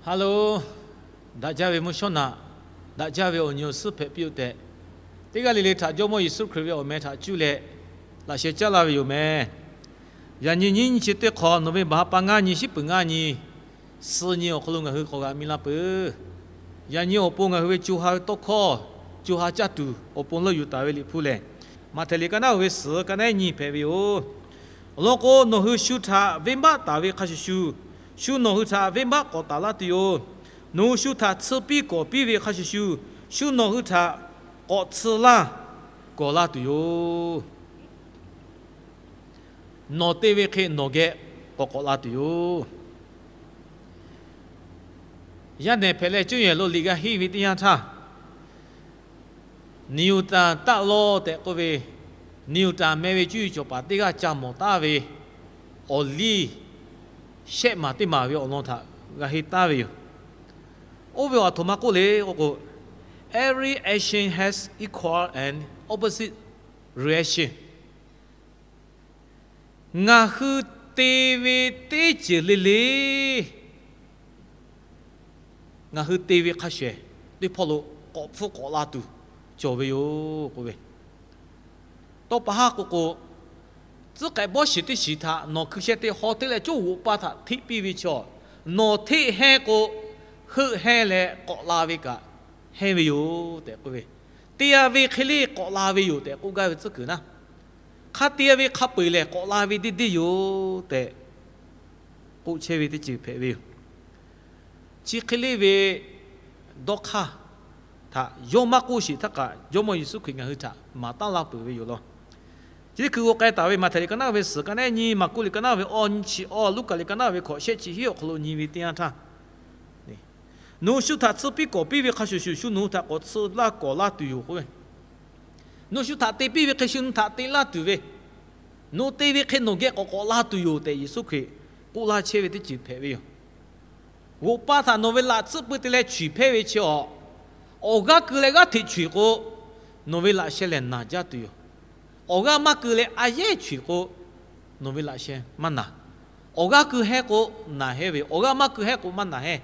Ha loˬ, daꞈ jaˇ ve mvuhˇ shawˉ naꞈ, daꞈ jaˇ ve awˬ nyi awˬ suhˉ hpehꞈ piˇ-oˆ tehꞈ, teˇ g'aˇ le le htaꞈ Jawˇmawˇ Yeˍsuˆ Hkriꞈ ve awˬ meh htaꞈ cuˇ leh laꞈ sheh caˉ laˇ ve yoˬ meh. Yaꞈ nyi nyiˇ nyi chi teˇ hk'awꞈ nawˬ ve baˬ ha pa ngaˇ nyi, shiˉ peuˬ ngaˇ nyi, suh nyi awˬ hk'aw lo ngaˬ hui k'awꞈ g'a miˇ laˇ peuˬ. Yaꞈ nyi awˬ pon ngaˬ hui ve co ha ve tawˇ hkawˇ, co ha caˇ tuˬ awˬ pon leuˆ yuˬ taˍ ve Liꞈ hpu lehˬ, Maꞈhtehˍ liꞈ ka naˉ oˇ ve suhˍ ka naˉ nyi hpehꞈ ve yoˬ. Awˬ lawn k'o, nawˬ hui shu htaꞈ venˇbaˆ taˍ ve hk'a shuˍ shuˍ, shu nawˬ hui htaꞈ venˇbaˆ k'awꞈ taˍ laˇ tuˬ yoˬ. Nawˬ hui shu htaꞈ tsuhˇ piˇ kawˍ piˇ ve hk'a shuˍ shuˍ, shu nawˬ hui htaꞈ k'awꞈ tsuhˇ laˇ kawˍ laˇ tuˬ yoˬ. Nawˬ te ve hk'e nawˬ geh k'awꞈ k'awꞈ la tuˬ yoˬ. Yaˇ nehˬ hpehꞈ leh cuˇ yehˬ lo liꞈ g'a henˇ ve teˇ yanˇ htaˇ, Newton taˆ lawˇ tehꞈ k'oˆ ve, Newton meh ve cuˇ yiˍ cawˬ paˍ teˇ g'aˇ ca mawˬ taˍ ve awˬ liˇ shehˆ maˬ teˇ maˬ ve awˬ lawn htaꞈ g'a henˇ taˍ ve yoˬ. Oˇ ve awˬ htoꞈ ma k'oˆ le k'o, Every action has equal and opposite reaction. Ngaˬ hui te ve teˇ ceuˬ le le, ngaˬ hui te ve hk'a shehˍ teˇ hpawˇ lo k'awꞈ hpfuhˇ k'awꞈ la tuˬ cawˬ ve yoˬ k'oˆ ve. Tawˇ pa haˉ k'o k'o, tcuhˉ k'ehꞈ bawˇ shiˍ teˇ shiˍ htaꞈ nawˬ hkui sheh te haw te leh coˇ g'oꞈ pa htaꞈ hteˆ piˇ ve chaw, nawˬ hteˆ hehnˇ k'o, heuˆ hehnˇ leh k'awꞈ la ve kaꞈ hehnˇ ve yoˬ tehꞈ k'oˆ ve. Te-a ve hk'e le k'awꞈ la ve yoˬ tehꞈ k'oˆ gaˇ ve tcuhˉ kuiˬ naˉ, hk'a te-a ve hk'a peu-eˬ lehˬ k'awꞈ la ve deˇ deˇ yoˬ tehꞈ k'oˆ chehˇ ve teˇ ceuˬ hpehꞈ ve yoˬ. Chi hk'e le ve dawˇ hk'aˇ htaꞈ yawˇ maˇ k'oˆ sheˍ htaˇ kaꞈ, Jawˇmawˇ Yeˍsuˆ Hkriꞈ ngaˬ hui htaꞈ maˍ taˉ laˇ peuˬ ve yoˬ law. Chi hkui g'aw k'ai taˍ ve Maꞈhtehˍ liꞈ ka naˉ ve suhˍ ka naˉ nyi, Maˍkuˆ liꞈ ka naˉ ve awˇ nyi chi awˇ, Luˉkaꞈ liꞈ ka naˉ ve hkawꞈ shehˆ chi hiˉ awˬ hk'aw lo nyi ve teˇ yanˇ htaˇ, nawˬ hui shu htaꞈ tsuhˇ piˇ kawˍ piˇ ve hk'a shuˍ shuˍ, shu nawˬ hui htaꞈ k'awꞈ tsuhˇ laˇ kawˍ laˇ tuˬ yoˬ k'oˆ ve. Nawˬ hui shu htaꞈ te piˇ ve hk'e shu nawˬ hui htaꞈ te laˇ tuˬ ve, nawˬ hui te ve hk'e nawˬ geh k'awꞈ k'awꞈ la tuˬ yoˬ tehꞈ Yeˍsuˆ Hkriꞈ k'oˆ laˇ chehˇ ve teˇ ceuˬ hpehꞈ ve yoˬ. G'oꞈ pa htaꞈ nawˬ ve laꞈ tsuhˇ pui te leh chawehˬ hpehˇ ve chi awˬ, awˬ g'aˇ keu leh g'aˇ hteꞈ chawehˬ k'o, nawˬ ve laꞈ sheh lehˬ naˬ jaˇ tuˬ yoˬ. Awˬ g'aˇ maˇ keu leh a yehˉ chawehˬ k'o, nawˬ ve laꞈ sheh maˇ naˬ. Awˬ g'aˇ keu hehnˇ k'o, naˬ hehnˇ ve. Awˬ g'aˇ maˇ keu hehnˇ k'o, maˇ naˬ hehnˇ.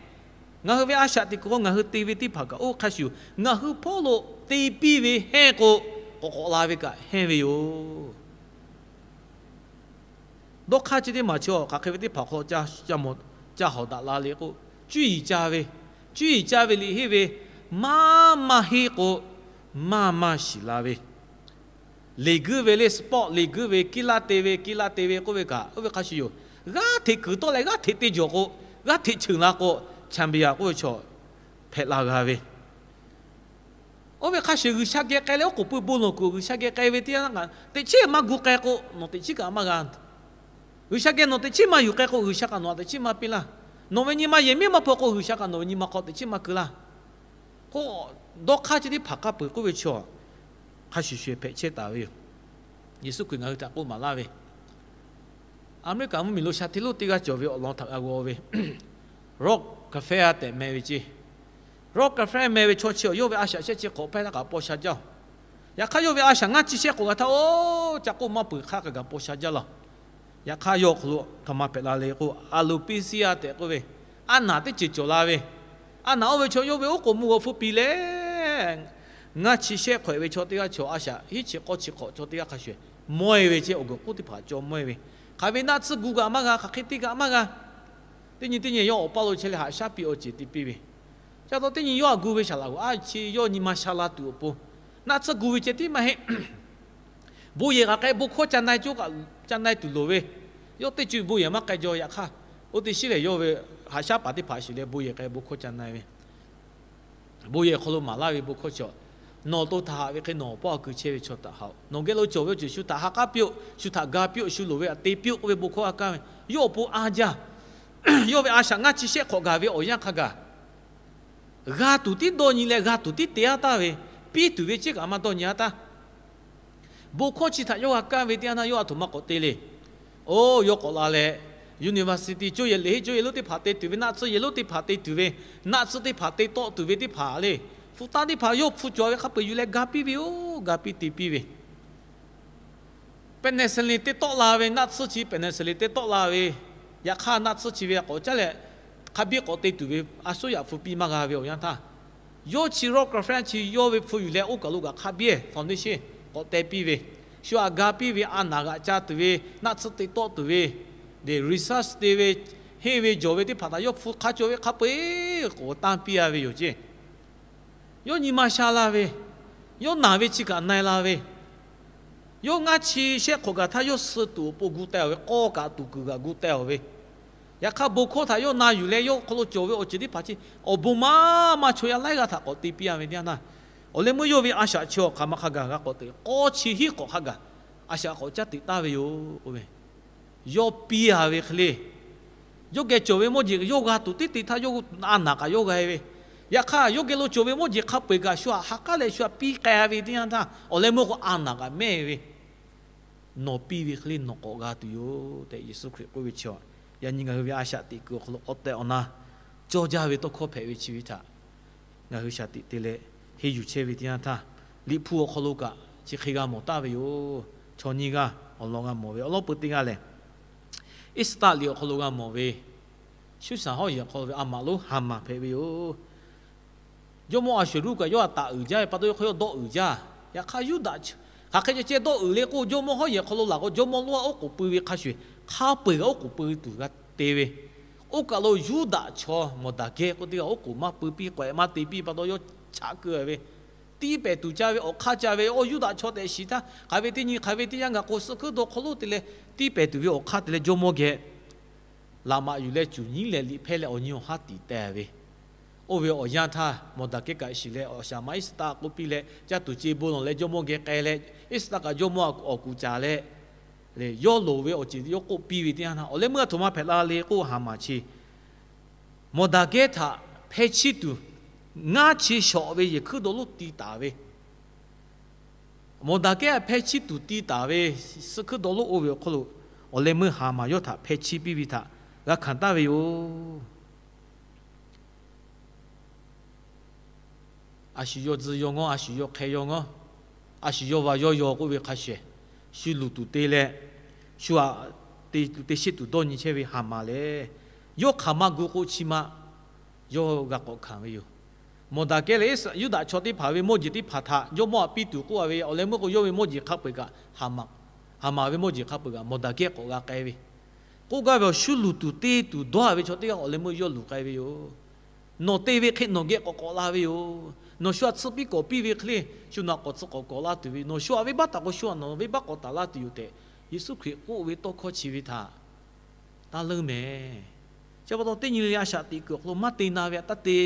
Ngaˬ hui ve a shaꞈ teꞈ kuiˬ k'o, ngaˬ hui te ve teˇ hpaˍ kaꞈ oˇ hk'a shuˍ, ngaˬ hui hpawˇ lo te piˇ ve hehnˇ k'o, k'awꞈ k'awꞈ la ve kaꞈ hehnˇ ve yoˬ. Dawˇ hk'aˇ chi teˇ maˬ chi awˬ hk'aˬ hk'e ve teˇ hpaˍ hk'aw ca mawˬ ca hawˍ daꞈ la le k'o, cuˇ yiˍ ca ve, cuˇ yiˍ ca ve liꞈ henˇ ve, maˇ maˇ henˇ k'o, maˇ maˇ shiˍ la ve, leˬ guiˇ ve le, sport leˬ guiˇ ve, kiˇ laˇ te ve, kiˇ laˇ te ve k'oˆ ve kaꞈ, oˇ ve hk'a shuˍ yoˬ. G'aˇ hteꞈ kuiˬ tawˆ leh g'aˇ hteꞈ te jawˬ k'o, g'aˇ hteꞈ cheunˍ la k'o, champion k'oˆ ve chaw hpehꞈ la g'a ve. Oˇ ve hk'a shuˍ G'uiˬsha geh k'ai leh oˉ k'oˍ pui bon lawˬ kuiˬ G'uiˬsha geh k'ai ve teˇ yanˇ kaꞈ, teꞈ chiˉ maˇ gu k'ai k'o, nawˬ teꞈ chiˉ kaꞈ maˇ g'a. G'uiˬsha geh nawˬ teꞈ chiˉ maˇ yuˬ k'ai k'o, G'uiˬsha kaꞈ nawˬ htaꞈ teꞈ chiˉ maˇ piˇ laˇ. Nawˬ ve nyi ma yehˬ miˉ maˇ hpaw k'o, G'uiˬsha kaꞈ nawˬ ve nyi ma hk'aw teꞈ chiˉ maˇ keu laˇ. K'o, dawˇ hk'aˇ chi teˇ hpaˍ hk'a peu-eˬ k'oˆ ve chaw, hk'a shuˍ shuˍ hpehꞈ chehˇ taˍ ve yoˬ. Yeˍsuˆ Hkriꞈ ngaˬ hui htaꞈ k'oˆ maˍ laˇ ve, Aˍmeˍriˆkaˍ mvuhˇmiˬ lo sha hteˇ lonˉ teˇ g'aˇ cawˬ ve awˬ lawn htaꞈ g'a g'aw ve, Rockefeller tehꞈ meh ve ceˇ. Rockefeller meh ve chaw chi awˬ yawˇ ve a shaꞈ shehˆ chi hk'awꞈ hpehˇ htaˇ kaꞈ paw sha jaˇ-oˬ. Yaꞈ hk'aˇ yawˇ ve a shaꞈ ngaˇ chi shehˆ hk'awꞈ g'a htaˇ, oˇ ca k'oˆ maˇ peuˬ hk'aˇ kaꞈ gaˬ paw sha jaˇ laˇ. Yaꞈ hk'aˇ yawˇ awˬ hk'aw lo hk'aˬ ma hpehꞈ la le k'o, alopecia tehꞈ k'oˆ ve, a naˍ teˇ ceuˬ cawˬ la ve, a naˍ oˇ ve chaw yawˇ ve oˉ k'oˍ mvuh g'aw hpfuhˇ piˇ leh, ngaˇ chi shehˆ hk'awꞈ e ve chaw teˇ g'aˇ chaw a shaꞈ hiˉ chi k'awˇ chi hk'awꞈ chaw teˇ g'aˇ hk'a shuˍ mawˇ e ve ceˇ, awˬ g'uiˬ k'oˆ teˇ hpaˍ cawˬ mawˇ e ve, hk'aˬ ve naˆ tsuhˇ gu kaꞈ maˇ g'a, hk'aˬ hk'e te kaꞈ maˇ g'a. Teˇ nyi teˇ nyi yawˇ awˬ paˇ lo chehˇ leh haꞈ shaˉ piˇ awˬ ceˬ te piˇ ve, ca taw teˇ nyi yawˇ a gu ve shaˍ laꞈ g'oꞈ a chi yawˇ nyi ma sha la tuˬ awˬ pon, naˆ tsuhˇ gu ve ceh tiˉ maˇ heˆ. Bon yehˬ kaꞈ k'ai, bon hkawˇ ca na e coˇ kaꞈ ca na e tuˬ loˍ ve, yawˇ teˇ co bon yehˬ maˇ k'ai jaw. Yaꞈ hk'aˇ, oˇ teˇ shiˉ lehˬ yawˇ ve haꞈ shaˉ paˍ teˇ hpaˍ shiˍ leh bon yehˬ k'ai, bon hkawˇ ca na e ve, bon yehˬ hk'aw lo maˍ laˇ ve bon hkawˇ chi awˬ, nawˬ to htaꞈ haꞈ ve hk'e nawˬ awˬ paˇ awˬ kui chehˇ ve chaw htaꞈ haꞈ-oꞈ. Nawˬ geh lo cawˬ ve awˬ ceuˬ shu htaꞈ ha k'aˉ piˇ-oˆ, shu htaꞈ ga piˇ-oˆ, shu loˍ ve htaꞈ te piˇ-oˆ k'oˆ ve bon hkawˇ a kaˇ ve, yawˇ awˬ pon a jaˇ. Yawˇ ve a shaꞈ ngaˇ chi shehˆ hk'awꞈ gaˬ ve awˬ yanˇ hk'a gaˬ, g'a tuˬ tiˉ dawˇ nyi leh g'a tuˬ tiˉ te-a taˍ ve, piˇ tuˬ ve ceˇ kaꞈ maˇ dawˇ nyi-a taˍ. Bon hkawˇ chi htaꞈ yawˇ g'a kaˇ ve teˇ yanˇ yawˇ a htoꞈ ma k'awꞈ te le. Oˇ, yawˇ k'awꞈ la leh, university cawˇ yehˬ le heˆ cawˇ yehˬ lonˉ teˇ hpaˍ te tuˬ ve, naˆ tsuhˇ yehˬ lonˉ teˇ hpaˍ te tuˬ ve, naˆ tsuhˇ teˇ hpaˍ te tawˆ tuˬ ve teˇ hpaˍ le, hpu taˇ teˇ hpaˍ yawˇ hpu cawˬ ve hk'a peu-eˬ yuˬ leh ga piˇ ve yoˬ. Ga piˇ te piˇ ve penicillin te tawˆ la ve, naˆ tsuhˇ chi penicillin te tawˆ la ve, yaꞈ hk'aˇ naˆ tsuhˇ chi ve k'awꞈ caˉ leh hk'a biˇ k'awꞈ te tuˬ ve a suhˉ yaꞈ hpu piˇ maˇ g'a ve awˬ yanˇ htaˇ, yawˇ chi Rock Conference chi yawˇ ve hpu yuˬ leh oˇ kaˬ lo kaꞈ hk'a biˇ foundation k'awꞈ teh piˇ ve, shu aꞈ ga piˇ ve, a naˍ g'aꞈ ca tuˬ ve, naˆ tsuhˇ te tawˆ tuˬ ve, research te ve, henˇ ve jawˬ ve teˇ hpaˍ htaꞈ yawˇ hpu hk'a cawˬ ve hk'a peu-eˬ k'awꞈ tanˇ piˇ a ve yoˬ ceˇ. Yawˇ nyi ma sha la ve, yawˇ naˬ ve chi kaꞈ na-e la ve, yawˇ ngaˇ chi shehˆ hk'awꞈ gaˬ htaˇ yawˇ suh tuˬ awˬ pon gu teh-oˬ ve, k'awˇ kaꞈ tuˬ kuiˬ g'aꞈ gu teh-oˬ ve, yaꞈ hk'aˇ bon hkawˇ htaꞈ yawˇ na yuˬ leh yawˇ hk'aw lo cawˬ ve awˬ ceuˬ teˇ hpaˍ chi awˬ bon maˇ maˇ chaw yaˇ laiˉ g'aˇ htaꞈ k'awꞈ te piˇ a ve teˇ yanˇ htaˇ, awˬ leh meuˇ yawˇ ve a shaꞈ chi awˬ hk'aˬ ma hk'a gaˬ g'a k'awꞈ te, k'awˇ chi hiˉ hk'awꞈ hk'a gaˬ a shaꞈ k'awꞈ caˇ teꞈ taˍ ve yoˬ k'oˆ ve. Yawˇ piˇ a ve hk'e le, yawˇ geh cawˬ ve mawˇ jeˬ yawˇ g'a tuˬ teˇ te htaˇ yawˇ a naˍ kaꞈ yawˇ g'a-e ve, yaꞈ hk'aˇ yawˇ geh lo cawˬ ve mawˇ jeˬ hk'a peu-eˬ kaꞈ shu aꞈ ha k'aˉ leh shu aꞈ piˇ k'ai ve teˇ yanˇ htaˇ, awˬ leh meuˇ k'o a naˍ kaꞈ mehˇ ve, nawˬ piˇ ve hk'e le nawˬ k'awꞈ g'a tuˬ yoˬ tehꞈ Yeˍsuˆ Hkriꞈ k'oˆ ve chi, yaꞈ nyi ngaˬ hui ve a shaꞈ teꞈ kuiˬ awˬ hk'aw lo awˬ tehˬ awˬ na cawˇ jaˇ ve tawˇ hkawˇ hpehꞈ ve chi ve htaꞈ ngaˬ hui shaˍ tiꞈ te leh henˇ yuˬ chehˇ ve teˇ yanˇ htaˇ, Liꞈ hpu awˬ hk'aw lo kaꞈ chi hk'e g'a mawˬ taˍ ve yoˬ. Chaw nyiˇ g'aˇ awˬ lawn g'a mawˬ ve awˬ lawn peu teˇ g'aˇ lehˬ, Eˇsaˍtaˆ liꞈ awˬ hk'aw lo g'a mawˬ ve, Suˇsaˍ hawˉ yehˬ hk'aw lo ve a maꞈ lonˉ Haˍmaˍ hpehꞈ ve yoˬ. Jawˇmawˇ Aˍsuˍruˆ kaꞈ yawˇ htaꞈ taˍ uiˍ jaˇ ve pa taw yawˇ hk'aw yawˇ dawˆ uiˍ jaˇ. Yaꞈ hk'aˇ Yuˇdaꞈ hk'aˬ hk'e ceh ceh dawˆ uiˍ le k'o, jawˇmawˇ hawˉ yehˬ hk'aw lo laˬ k'o, jawˇmawˇ lonˉ-a oˉ k'oˍ pui ve hk'a shuˍ, hk'a peu-eˬ kaꞈ oˉ k'oˍ pui tuˬ g'a te ve. Oˇ kaˬ lo Yuˇdaꞈ chaw Mawˬdaˍgehˇ k'oˆ teˇ g'aˇ oˉ k'oˍ maˇ pui piˇ k'awehꞈ maˇ te piˇ pa taw yawˇ chaꞈ keu ve, tiˇ pehˍ tuˬ ca ve awˬ hk'aˇ ca ve, awˬ Yuˇdaꞈ chaw tehꞈ shiˍ htaˇ hk'aˬ ve teˇ nyi hk'aˬ ve teˇ yanˇ gaˬ k'o, suh hkuiˉ dawˬ hk'aw lo te leh tiˇ pehˍ tuˬ ve awˬ hk'aˇ te leh jawˇmawˇ geh laꞈ maꞈ yuˬ leh cuˬ nyiˉ leh liꞈ hpehˇ leh awˬ nyi awˬ haˉ tiˍ teh ve. Oˇ ve awˬ yanˇ htaˇ Mawˬdaˍgehˇ kaꞈ shiˍ leh awˬ shaˍ ma Eˇsaˍtaˆ k'oˆ piˇ leh caˇ tuˬ ce bon lawˬ leh jawˇmawˇ geh k'ai leh, Eˇsaˍtaˆ kaꞈ jawˇmawˇ awˬ kuˬ caˍ leh, yawˇ loˍ ve awˬ ceuˬ yawˇ k'oˆ piˇ ve teˇ yanˇ htaˇ, awˬ leh meuˇ a htoꞈ ma hpehꞈ la le k'o, Haˍmaˍ chi Mawˬdaˍgehˇ htaꞈ hpeh chiˇ tuˬ ngaˇ chi shawˍ ve yehˬ hkuiˉ dawˇ lonˉ ti taˍ ve, Mawˬdaˍgehˇ hpeh chiˇ tuˬ ti taˍ ve suh hkuiˉ dawˇ lonˉ oˇ ve awˬ hk'aw lo awˬ leh meuˇ Haˍmaˍ yawˇ htaꞈ hpeh chiˇ piˇ ve htaꞈ g'a hkanˍ taˍ ve yoˬ. A shu yawˇ tcuh yawˇ ngawˉ, a shu yawˇ hk'e yawˇ ngawˉ, a shu yawˇ va yawˇ yaw k'oˆ ve hk'a shuˍ, shu luˬ tuˬ te leh, shu aꞈ te tuˬ te sheˆ tuˬ dawˇ nyi chehˇ ve Haˍmaˍ lehˬ, yawˇ hk'aˬ ma gu k'o chi ma yawˇ g'a k'awꞈ hkanˍ ve yoˬ. Mawˬdaˍgehˇ leh Yuˇdaꞈ chaw teˇ hpaˍ ve mawˇ jeˬ teˇ hpaˍ htaꞈ jawˇmawˇ aꞈ piˇ tuˬ k'oˆ a ve, awˬ leh meuˇ k'o yawˇ ve mawˇ jeˬ hk'a peu-eˬ kaꞈ, Haˍmaˍ ve mawˇ jeˬ hk'a peu-eˬ kaꞈ Mawˬdaˍgehˇ k'awꞈ g'a k'ai ve, k'oˆ gaˇ ve awˬ shu luˬ tuˬ te tuˬ dawˇ a ve chaw teˇ g'aˇ awˬ leh meuˇ yawˇ luˬ k'ai ve yoˬ. Nawˬ te ve hk'e nawˬ geh k'awꞈ k'awꞈ la ve yoˬ. Nawˬ shu aꞈ tsuhˇ piˇ kawꞈ piˇ ve hk'e le, shu nawˬ aꞈ k'awꞈ tsuhˇ k'awꞈ kawꞈ la tuˬ ve, nawˬ shu aꞈ venˇbaˆ taˍ k'o shu aꞈ nawˬ venˇbaˆ k'awꞈ taˍ laˇ tuˬ yoˬ tehꞈ, Yeˍsuˆ Hkriꞈ k'oˆ ve tawˇ hkawˇ chi ve htaꞈ taˇ leuˉ mehˍ. Chi pa taw teˇ nyi le a shaꞈ teꞈ kuiˬ awˬ hk'aw lo maˇ te na ve aꞈ taˇ te,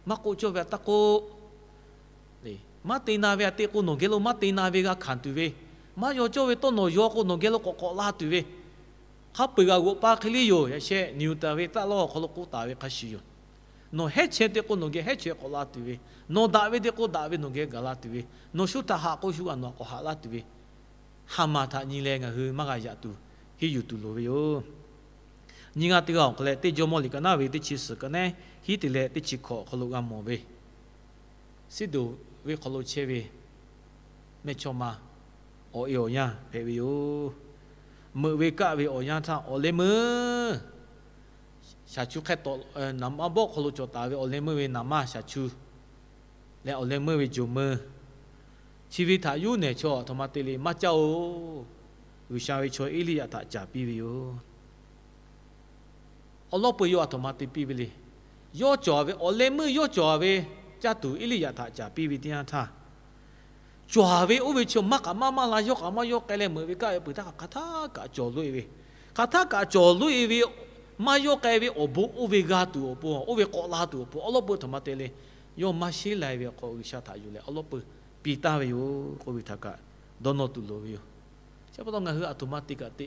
maˇ k'oˆ cawˇ ve aꞈ taˇ k'oˆ. Maˇ te na ve aꞈ te k'o nawˬ geh lo maˇ te na ve g'a hkanˍ tuˬ ve, maˇ yaw cawˇ ve tawˇ nawˬ yaw k'o nawˬ geh lo k'awꞈ k'awꞈ la tuˬ ve, hk'a peu-eˬ g'aꞈ g'oꞈ pa hk'e le yoˬ. Yaꞈ sheh Newton ve taˆ lawˇ awˬ hk'aw lo k'oˆ taˍ ve hk'a shuˍ yoˬ. Nawˬ hehˉ chehˇ te k'o nawˬ geh hehˉ chehˇ k'awꞈ la tuˬ ve, nawˬ daꞈ ve te k'o daꞈ ve nawˬ geh gaˬ la tuˬ ve, nawˬ shu htaꞈ haꞈ k'o shu aꞈ nawˬ aꞈ k'awꞈ haꞈ laˇ tuˬ ve, Haˍmaˍ htaꞈ nyi leh ngaˬ hui maˇ g'a yaꞈ tuˬ henˇ yuˬ tuˬ loˍ ve yoˬ. Nyiˇ g'aˇ teˇ g'aˇ awˬ hk'aw leh teˇ Jawˇmawˇ liꞈ ka naˉ ve teˇ chi suhˍ ka naˉ hiˉ te leh teˇ chi hkawꞈ awˬ hk'aw lo g'a mawˬ ve, Siˉdonˍ venˇ hk'aw lo chehˇ ve mehˇchawˇma awˬ e awˬ yanˇ hpehꞈ ve yoˬ. Meuꞈ ve kaˆ ve awˬ yanˇ htaˇ awˬ leh meuˇ shaˍ chu hk'e tawꞈ, naˍ maˇ bawˆ hk'aw lo cawˬ taˍ ve awˬ leh meuˇ ve naˍ maˇ shaˍ chu leh awˬ leh meuˇ ve jawˬ meuˇ chi ve htaꞈ yawˇ nehˬ chaw aˬ htoꞈ ma te le maˇ caˇ-oˬ. G'uiˬsha ve chaw Eˇliˇyaꞈ htaꞈ caˍ piˇ ve yoˬ. Awˬ lawn peuˬ yawˇ aˬ htoꞈ ma te piˇ ve le. Yawˇ cawˬ ve awˬ leh meuˇ yawˇ cawˬ ve caˇ tuˬ Eˇliˇyaꞈ htaꞈ caˍ piˇ ve teˇ yanˇ htaˇ, cawˬ ve oˇ ve chi maˇ k'aꞈ maˇ maˇ la yawˇ k'aꞈ maˇ yawˇ k'ai leh meuꞈ ve kaˆ ve peuˬ htaˇ kaꞈ hk'aˬ htaˇ kaꞈ cawˬ loꞈ-e ve, hk'aˬ htaˇ kaꞈ cawˬ loꞈ-e ve maˇ yawˇ k'ai ve awˬ bon oˇ ve g'a tuˬ awˬ pon, oˇ ve k'awꞈ la tuˬ awˬ pon awˬ lawn peuˬ aˬ htoꞈ ma te le. Yawˇ maˇ sheˉ lai ve awˬ hk'aw G'uiˬsha htaꞈ yuˬ leh awˬ lawn peuˬ piˇ taˍ ve yoˬ k'oˆ ve htaꞈ kaꞈ dawˇ nawˇ tuˬ loˍ ve yoˬ. Chi pa taw ngaˬ hui aˬ htoꞈ ma te kaꞈ te,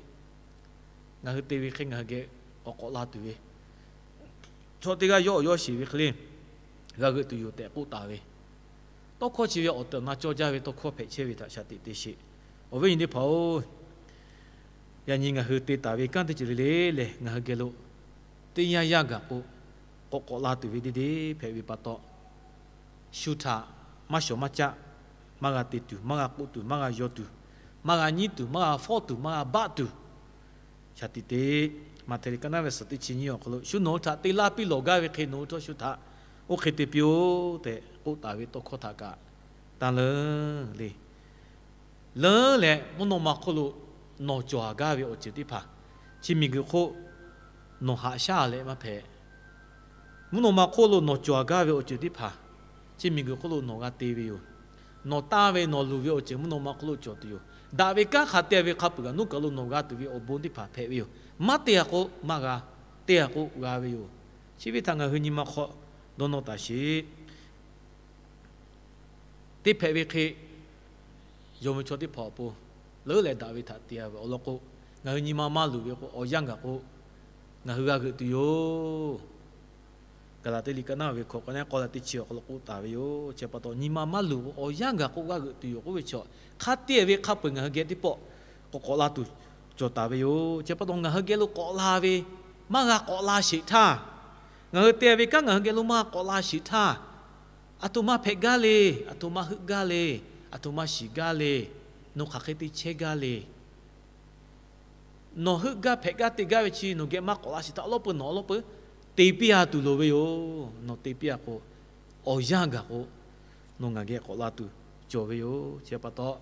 ngaˬ hui te ve hk'e ngaˬ hui geh k'awꞈ k'awꞈ la tuˬ ve, chaw teˇ g'aˇ yawˇ awˬ yawˇ shiˍ ve hk'e le g'a g'euꞈ tuˬ yoˬ tehꞈ k'oˆ taˍ ve, tawˇ hkawˇ chi ve awˬ tehˬ awˬ na cawˇ jaˇ ve tawˇ hkawˇ hpehꞈ chehˇ ve htaꞈ shaˍ tiꞈ te sheˍ. Awˬ viˉ nyi teˇ hpaˍ-oˬ, yaꞈ nyi ngaˬ hui te taˍ ve kanˉ teˇ ceuˬ le le lehˬ, ngaˬ hui geh lo teˇ yanˇ yanˇ gaˬ k'o, k'awꞈ k'awꞈ la tuˬ ve deˇ deˇ hpehꞈ ve pa taw, shu htaꞈ maˇ shawˍ maˇ caˆ, maˇ g'a te tuˬ, maˇ g'a k'oˆ tuˬ, maˇ g'a yaw tuˬ, maˇ g'a nyiˉ tuˬ, maˇ g'a fawˉ tuˬ, maˇ g'a baˆ tuˬ, shaˍ tiꞈ te Maꞈhtehˍ liꞈ ka naˉ ve suhˍ teˇ chi nyiˇ awˬ hk'aw lo, shu nawˬ hui htaꞈ te laˇ piˇ lawˬ gaˇ ve hk'e nawˬ hui htawˇ shu htaꞈ oˇ hk'e te piˇ-oˆ tehꞈ k'oˆ taˍ ve tawˇ hkawˇ htaꞈ kaꞈ tanˇ leuˉ le. Leuˉ leh mvuhˇ naw ma hk'oˆ lo nawˬ cawˬ gaˇ ve awˬ ceuˬ teˇ hpaˍ, chi miˬguiˬ hk'oˆ nawˬ haꞈ shaˉ leh maˇ hpehꞈ. Mvuhˇ naw ma hk'oˆ lo nawˬ cawˬ gaˇ ve awˬ ceuˬ teˇ hpaˍ, chi miˬguiˬ hk'oˆ lo nawˬ g'a te ve yoˬ. Nawˬ tanˇ ve nawˬ luˬ ve awˬ ceuˬ mvuhˇ naw ma hk'oˆ lo cawˬ tuˬ yoˬ. Daꞈ ve kanˉ hk'a te ve hk'a peuˬ kaꞈ, nuˇ kaˬ lo nawˬ g'a tuˬ ve awˬ bon teˇ hpaˍ hpehꞈ ve yoˬ. Maˇ te g'a k'o maˇ g'a, te g'a k'o g'a ve yoˬ. Chi ve htaꞈ ngaˬ hui nyi ma hk'aw dawˇ nawˇ taˍ sheˍ. Teˇ hpehꞈ ve hk'e, yonˍ ve chaw teˇ hpaˍ awˬ pon leuˉ leh daꞈ ve htaꞈ te-a ve awˬ lawn k'o, ngaˬ hui nyi ma maˇ luˬ ve k'o, awˬ yanˇ gaˬ k'o ngaˬ hui g'a g'euꞈ tuˬ yoˬ. Gaˍlaˍtiˆ liꞈ ka naˉ ve hkawꞈ k'awꞈ naˉ k'awˇ la teˇ chi awˬ hk'aw lo k'oˆ taˍ ve yoˬ. Chi pa taw, nyi ma maˇ luˬ k'o, awˬ yanˇ gaˬ k'o g'a g'euꞈ tuˬ yoˬ k'oˆ ve chaw, hk'a te ve hk'a peu-eˬ ngaˬ hui geh teˇ pawˆ k'awꞈ k'awꞈ la tuˬ cawˬ taˍ ve yoˬ. Chi pa taw, ngaˬ hui geh lo k'awꞈ la ve maˇ g'a k'awꞈ la sheˍ htaˇ, ngaˬ hui te ve kanˉ ngaˬ hui geh lo maˇ k'awꞈ la sheˍ htaˇ, aˬ htoꞈ ma hpehꞈ gaˇ le, aˬ htoꞈ ma heuˆ gaˇ le, aˬ htoꞈ ma shiˍ gaˇ le, nawˬ hk'aˬ hk'e te chehˇ gaˇ le. Nawˬ heuˆ gaˇ hpehꞈ gaˇ te gaˇ ve chi nawˬ geh maˇ k'awꞈ la sheˍ htaˇ, awˬ lawˉ peuˬ nawˬ awˬ lawˉ peuˬ te piˇ-a tuˬ loˍ ve yoˬ. Nawˬ te piˇ-a k'o, awˬ yanˇ gaˬ k'o nawˬ ngaˬ geh k'awꞈ la tuˬ cawˬ ve yoˬ. Chi pa taw,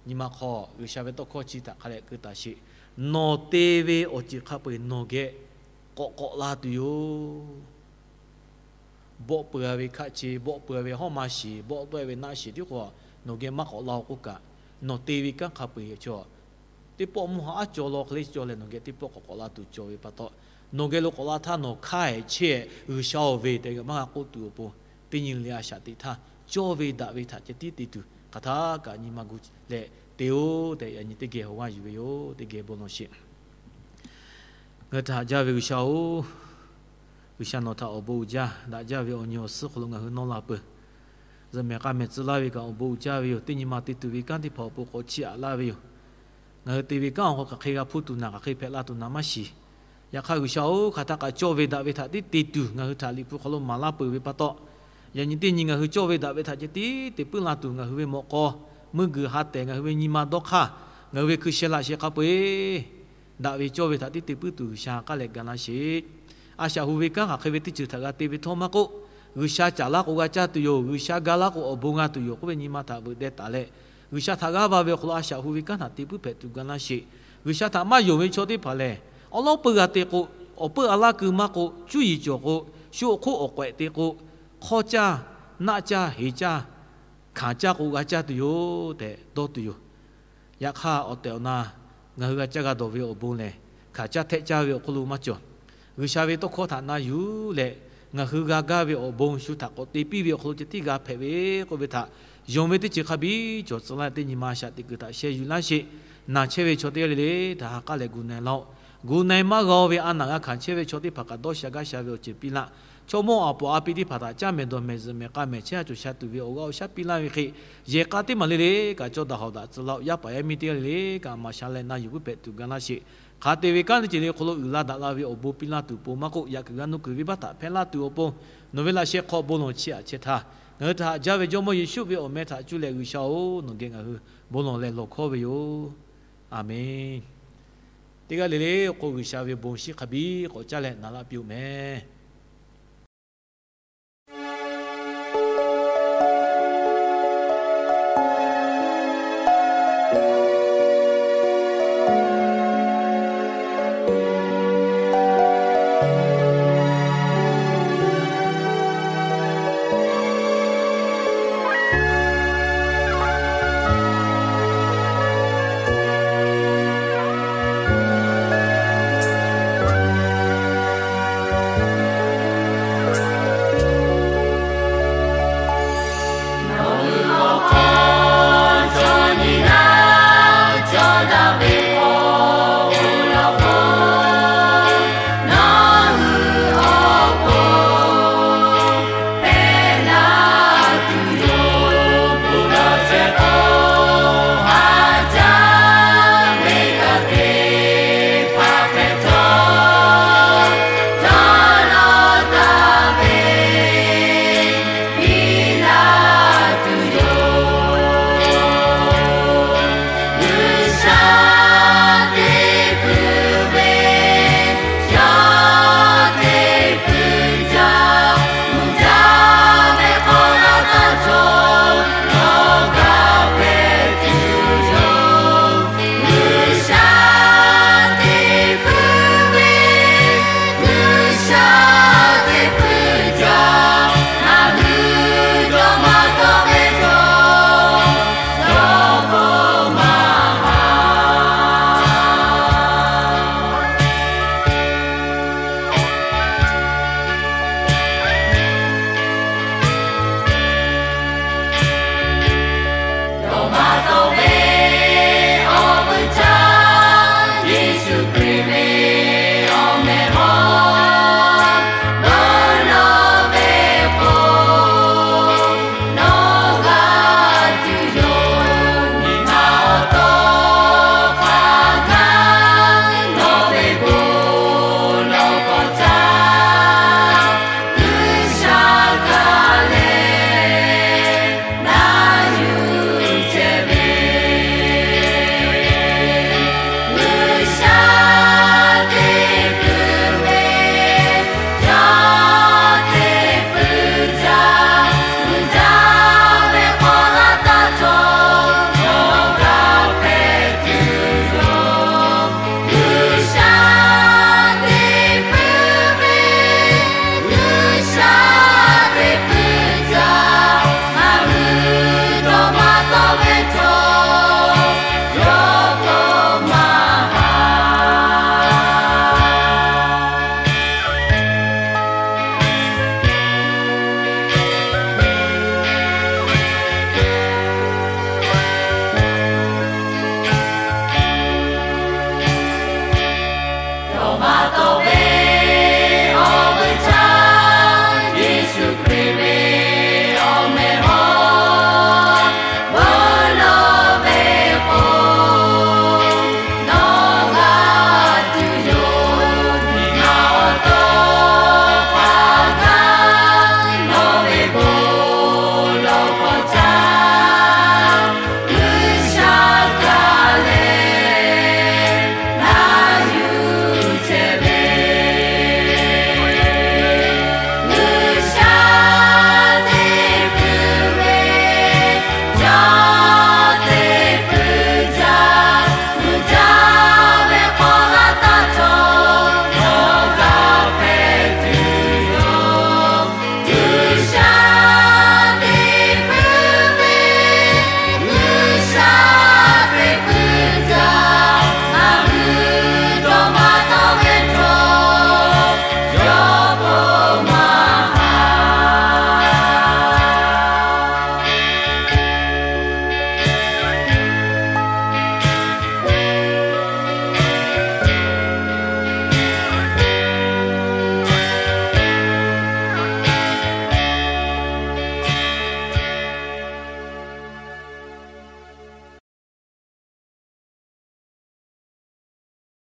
nyi ma hk'aw G'uiˬsha ve tawˇ hkawˇ chi htaꞈ hk'a leh keu taˍ sheˍ. Nawˬ te ve awˬ ceuˬ hk'a peu-eˬ nawˬ geh k'awꞈ k'awꞈ la tuˬ yoˬ. Bawˆ peuˬ-a ve hkaˆ ce, bawˆ peuˬ-a ve hawˉ ma shiˍ, bawˆ tawˆ-e ve naˆ shiˍ tiˉ k'o, nawˬ geh maˇ k'awꞈ la-o k'oˆ kaꞈ, nawˬ te ve kanˉ hk'a peu-eˬ chaw teˇ pawˆ mvuhˇ haw aˉ cawˬ law hk'e le cawˬ leh nawˬ geh teˇ pawˆ k'awꞈ k'awꞈ la tuˬ cawˬ ve pa taw, nawˬ geh lo k'awꞈ la htaˇ nawˬ hk'aˇ-ehˍ chehˇ-ehˍ G'uiˬsha-oˬ ve tehꞈ g'a maˇ g'a k'oˆ tuˬ awˬ pon, teˇ nyi le a shaꞈ teꞈ htaˇ cawˇ ve daꞈ ve htaꞈ ceh tiˉ te tuˬ hk'aˬ htaˇ kaꞈ nyi ma gu leh te-o tehꞈ, yaꞈ nyi teˇ geh awˬ g'aˇ yuˬ ve yoˬ. Teˇ geh bon lawˬ sheˍ. Ngaˬ hui htaꞈ haꞈ jaˇ ve G'uiˬsha-oˬ, G'uiˬsha nawˬ htaꞈ awˬ bon uiˍ jaˇ. Daꞈ jaˇ ve awˬ nyi awˬ suhˉ hk'aw lo ngaˬ hui nawˇ la peuˬ. Zuhꞈ mehˍ k'a mehˍ tcuh laˇ ve kaꞈ awˬ bon uiˍ jaˇ ve yoˬ. Teˇ nyi ma te tuˬ ve kanˉ teˇ hpaˍ awˬ pon k'awꞈ chiˇ aꞈ laˇ ve yoˬ. Ngaˬ hui te ve kanˉ awˬ hk'aw hk'aˬ hk'e g'a hpuˇ tuˬ naˬ, hk'aˬ hk'e hpehꞈ la tuˬ naˬ maˇ shiˍ. Yaꞈ hk'aˇ G'uiˬsha-oˬ, hk'aˬ htaˇ kaꞈ cawˇ ve daꞈ ve htaꞈ tiˉ te tuˬ ngaˬ hui htaꞈ Liꞈ hpu hk'aw lo maˍ laˇ peuˬ ve pa taw, yaꞈ nyi teˇ nyi ngaˬ hui cawˇ ve daꞈ ve htaꞈ ceh tiˉ te puiˉ la tuˬ, ngaˬ hui ve mawꞈ k'aw meuˇ g'uiˬ ha tehˬ, ngaˬ hui ve nyi ma dawˇ hk'aˇ, ngaˬ hui ve hkui sheh laꞈ sheh hk'a peu-eˬ daꞈ ve cawˇ ve htaꞈ tiˉ te puiˉ tuˬ G'uiˬsha k'aˉ leh ga laˇ sheˍ. A shaꞈ hu ve kanˉ hk'aˬ hk'e ve teˇ ceuˬ htaꞈ g'a te ve htawˇ maˇ k'oˆ, G'uiˬsha caˍ laˇ k'o g'a caˇ tuˬ yoˬ. G'uiˬsha ga laˇ k'o awˬ bon g'a tuˬ yoˬ k'oˆ ve nyi ma htaꞈ veuꞈ deh taˍ leh, G'uiˬsha htaꞈ g'aˇ va ve awˬ hk'aw lo a shaꞈ hu ve kanˉ htaꞈ te puiˉ hpehꞈ tuˬ ga laˇ sheˍ. G'uiˬsha htaꞈ maˇ yonˍ ve chaw teˇ hpaˍ lehˬ, awˬ lawˉ peuˬ g'a te k'o, awˬ peuˬ a laˇ keu maˇ k'o, cuˇ yiˍ cawˬ k'o, shu awˬ hk'oˆ awˬ k'awehꞈ te k'o, hk'awˇ caˇ, naˆ caˇ, heˍ caˇ, hkanˍ caˇ k'o g'a caˇ tuˬ yoˬ tehꞈ dawˇ tuˬ yoˬ. Yaꞈ hk'aˇ awˬ tehˬ awˬ na ngaˬ hui g'a caˇ g'a dawˬ ve awˬ bon lehˬ, hkanˍ caˇ htehˆ caˇ ve awˬ hk'oˆ lo maˇ cawˬ. G'uiˬsha ve tawˇ hkawˇ htaꞈ na yuˬ leh, ngaˬ hui g'a gaˇ ve awˬ bon shu htaꞈ k'awꞈ te piˇ ve awˬ hk'aw lo ceh tiˉ g'a hpehꞈ ve k'oˆ ve htaꞈ yonˍ ve teˇ ceuˬ hk'a biˇ cawˬ tcuh laˇ teˇ nyi ma shaꞈ teꞈ kuiˬ htaꞈ sheh yuˬ laˇ sheˍ. Naˬ chehˇ ve chaw teˇ g'aˇ le le htaꞈ ha k'aˉ leh gu na-e laˇ-oˆ. Gu na-e maˇ g'a-o ve a naˬ g'a hkanˍ chehˇ ve chaw teˇ hpaˍ kaꞈ dawˇ sha gaˇ sha ve awˬ ceuˬ piˇ laˇ. Chaw mawˇ aˬ poꞈ a pi teˇ hpaˍ htaꞈ caˇ mehˍ dawˬ mehˍ zuhꞈ mehˍ k'a mehˍ chehˇ a cawˬ sha tuˬ ve awˬ g'aˇ awˬ shaˉ piˇ laˇ ve hk'e, yehˬ k'a teˇ maˬ le le kaꞈ cawˇ daꞈ hawˍ daꞈ tcuh laˇ-oˆ. Yaˇ paˍ yaˇ miˇ teˇ g'aˇ le le kaꞈ maˍ sha leh na yuˬ puiˉ hpehꞈ tuˬ ga laˇ sheˍ. Hk'a te ve kanˉ teˇ ceuˬ le awˬ hk'aw lo uiˍ la daꞈ la ve awˬ bon piˇ laˇ tuˬ pon maˇ k'oˆ, yaꞈ kuiˬ g'a nuˇ kuiˬ venˇbaˆ htaꞈ hpehˇ laˇ tuˬ awˬ pon, nawˬ ve laꞈ sheh hk'aw bon lawˬ chiˇ aꞈ chehˇ htaˇ, ngaˬ hui htaꞈ haꞈ jaˇ ve Jawˇmawˇ Yeˍsuˆ ve awˬ meh htaꞈ cuˇ leh G'uiˬsha-oˬ, nawˬ geh ngaˬ hui bon lawˬ leh lawˬ hkawˇ ve yoˬ. Aˬmenˍ. Teˇ g'aˇ le le awˬ hk'aw G'uiˬsha ve bon shiˉ hk'a biˇ k'awꞈ caˇ leh na laˇ piˇ-oˆ mehˍ.